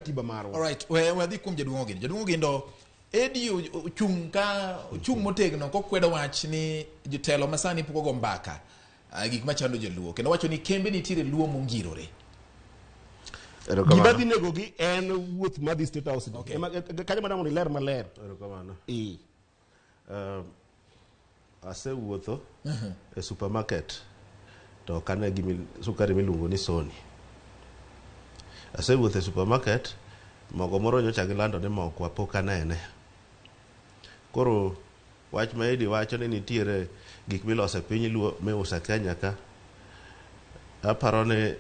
Katiba marwa. Alright, we wadhi kuom jaduong' Ogindo. Jaduong' Ogindo, Edi ochung' ka ochung' motegno kokwedo wach ni jotelo masani pok ogo mbaka gik machando joluo kendo wacho ni kembe nitiere luo mongirore. Erokamano. Gima dhi negogi en wuoth madhi State House. Okay. Ema- Kanyo madang' mondo iler maler. Erokamano. Eh. Asewuotho e supermarket to ok ane gimi sukari miluongo ni Sony. Asewuotho e supermarket mogo moro nyocha gilando ni mokwa pok anene. Koro wach ma Eddy wacho ni nitiere gik miloso e piny luo miuso e Kenya ka, aparo ni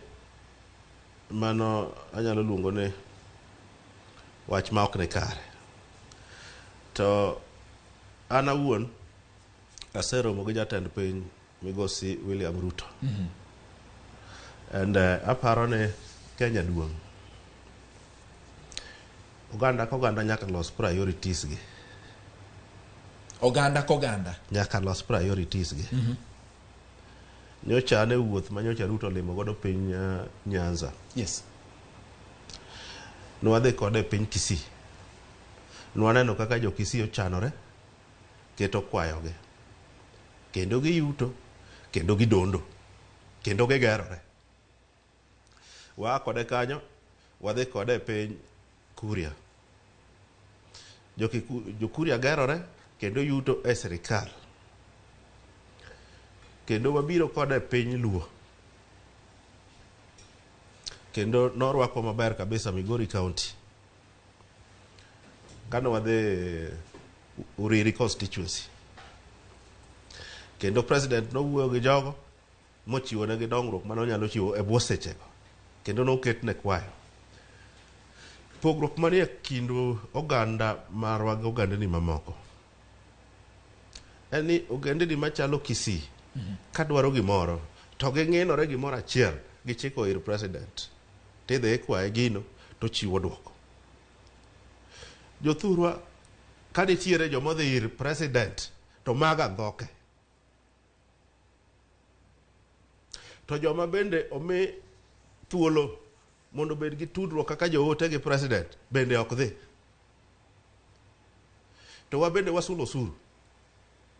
mano anyalo luongo ni wach ma ok ni kare. To an awuon aseromo gi jatend piny migosi William Ruto. And aparo ni Kenya duong'. Oganda ka oganda nyaka los priorities gi. Oganda koganda. Nyaka los priorities gi. Nyocha an e wuoth ma nyocha Ruto olimo godo piny Nyanza. Yes. Nwadhi kode e piny Kisii. Nwaneno kaka jo Kisii ochanore keto kwayogi. Kendo giyuto, kendo gidondo, kendo gigerore. Waa kode kanyo, wadhi kode e piny Kuria. Jo Kuria gerore kendo yuto e sirikal. Kendo wabiro kode e piny Luo. Kendo norwakwa maber kabisa Migori County. Kane wadhi Uriri constituency. Kendo president nowuoyo gi jogo mochiwo negi dongruok mane onyalo chiwo e bwo sechego. Kendo noketne kwayo. Pogruok manie kind oganda marwa gi ogandni mamoko en ni ogendni machalo Kisii kadwaro gimoro to ging'inore gimoro achiel gichiko ir president tidhi ikwaye gino tochiwo duoko. Jothurwa ka nitiere jomodhi ir president to mago andhoke. To joma bende omi thuolo mondo obed gi tudruok kaka joote gi president bende ok dhi. To wabende wasulo osuru.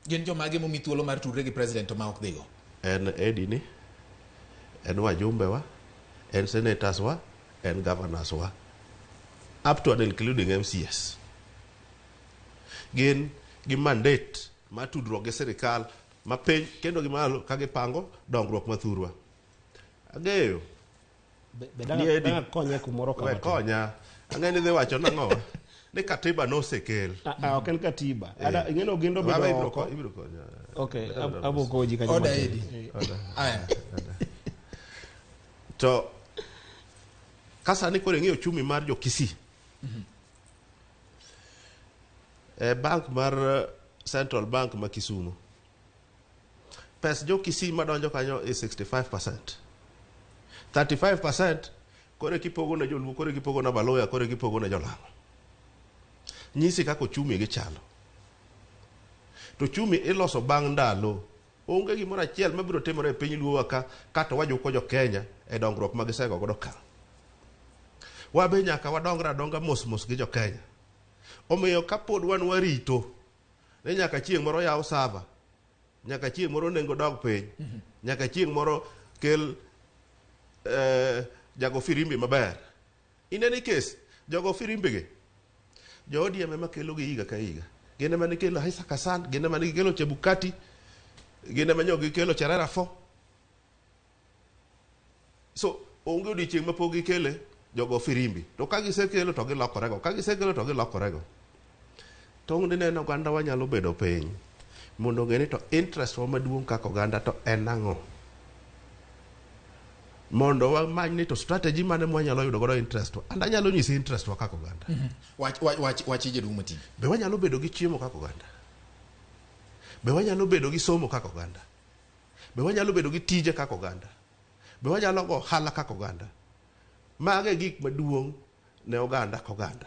Gin jomage momi thuolo mar tudre gi president to ma ok dhigo? En Edi ni, en wajumbe wa, en senators wa, en governors wa, up to and including MCAs. Gin gi mandate mar tudruok gi sirikal mapiny kendo gi malo ka gipango dongruok mathurwa. Ang'eyo Be ni Edi dang' akonye kumoro we kama. konya. Ang'e ni dhi wacho nang'o? Ni katiba nosekel. Ah, ah, ok en katiba. Ada ing'eno Ogindo Baba bedo ibiro oko. ibiro konya. Okay, abo koji kanyo. Oda matin. Edi. Aya. To ka sani koro ing'iyo uchumi mar jo Kisii. E bank mar Central Bank ma Kisumu. Pes jo Kisii madonjo kanyo is 65%. 35% koro kipogo ne joluo, koro kipogo ne Baluya, koro kipogo ne jolang'o. Nyisi kaka uchumi gi chalo. To uchumi iloso bang' ndalo. Onge gimoro achiel mabiro timore e piny luo ka kata wajuko jo Kenya e dongruok ma gisego godo ka. Wabe nyaka wadongre adonga mos mos gi jo Kenya. Omiyo kapod wan warito ni nyaka chieng' moro yaw sava, nyaka chieng' moro nengo dog piny, nyaka chieng' moro kel jago firimbi maber. In any case, jogo firimbi gi, jo ODM ema kelo gi higa ka higa. Gin ema gikelo Isaac Hassan, gin ema gikelo Chebukati, gin ema nyo gikelo Cherera 4. So, onge odiochieng' ma pok gikele jogo firimbi. To ka gisekelo to gilokorego, ka gisekelo to gilokorego. Tong' dineno oganda wa nyalo bedo piny mondo ong'e ni to interest wa maduong' kaka oganda to en ang'o. Mondo wamany ni to strategy mane mwanyalo yudo godo interest wa. And anyalo nyisi interest wa kaka oganda. Wach wach wach wach jaduong' Matin. Be wanyalo bedo gi chiemo kaka oganda? Be wanyalo bedo gi somo kaka oganda? Be wanyalo bedo gi tije kaka oganda? Be wanyalo go ohala kaka oganda? Mago e gik maduong' ne oganda ka oganda.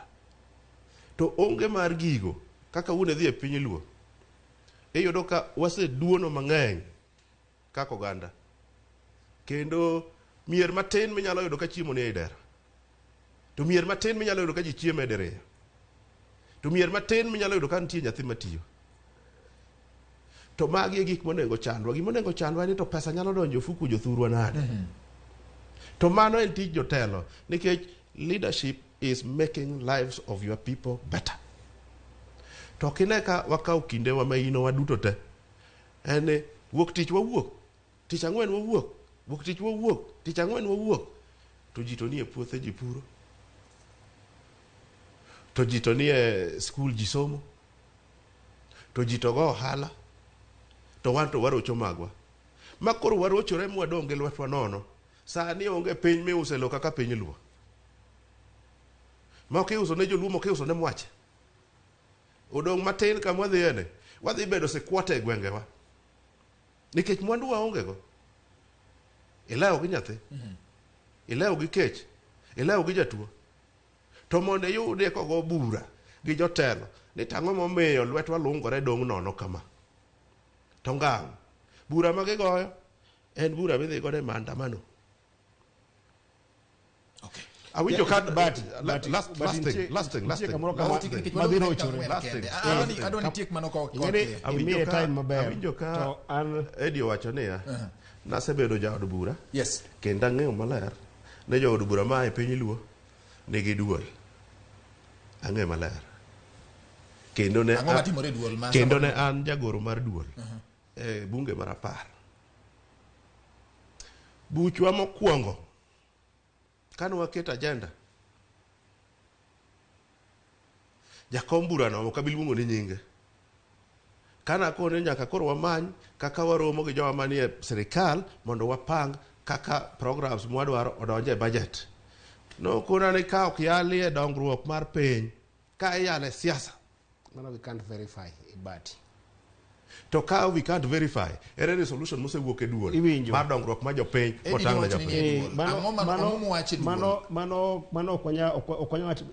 To onge mar gigo kaka un idhi e piny luo, iyudo ka waseduono mang'eny kaka oganda. Kendo mier matin minyalo yudo ka chiemo ni ei dera. To mier matin minyalo yudo ka ji chiemo e diriyo. To mier matin minyalo yudo ka nitie nyathi matiyo. To magi e gik monego chandwa. Gima onego chandwa en ni to pesa nyalo donjo e ofuku jothurwa nade. To mano en tij jotelo nikech leadership is making lives of your people better. To ok ine ka wakawo kindewa ma ino waduto te. En ni wuok tich wawuok, tich ang'wen wawuok, wuok tich wawuok, tich ang'wen wawuok. To ji to nie puothe ji puro. To ji to nie skul ji somo. To ji to go ohala. To wan to warocho magwa. Ma koro warochore mwadong' gi lwetwa nono. Sani onge piny miuse lo kaka piny luo. Mok iuso ne joluo, mok iuso ne mwache. Odong' matin kama wadhiye ni, wadhi bedo sikwate e gwengewa. Nikech mwandu waonge go. Ilewo gi nyathi. Ilewo gi kech. Ilewo gi jatuo. To mondo iyudie kogo bura gi jotelo ni tang'o momiyo lwetwa lungore dong' nono kama. To ngang'. Bura ma gigoyo en bura midhi godo e maandamano. Okay. Awinjo ka But- last but last thing nitie- last thing last nitie thing kamoro last kama- thing. Nikech Madhi wadong' dakika rochore. ang'wen Last kende. thing. Adwa ni tiek mano ka Ing'eni ok. Awinjo imiye ka- time maber. awinjo ka- To an Eddie owacho niya, nasebedo jaod bura Yes. kendo ang'eyo maler ni jood bura ma e piny luo nigi duol. Ang'eyo maler. Kendo ne Ang'o matimore e duol ma kendo ne an jagoro mar duol e bunge mar apar. Buchwa mokwongo kane waketo agenda jakom burano ok abi luongo ni nyinge kana kone nyaka koro wamany kaka waromo gi jowa manie sirikal mondo wapang kaka programs mwadwaro odonje e budget nokona ni ka ok yalie dongruok mar piny ka iyale siasa mano we can't verify ibati. to ka we can't verify ere resolution mosewuok e duol Iwinjo. mar dongruok mar jopiny Eddie motang' ne nowacho ni jopiny nie duol. Mano Ang'o ma- mano ang'o mowacho e duol? mano mano mano ok wanya ok wanya wacho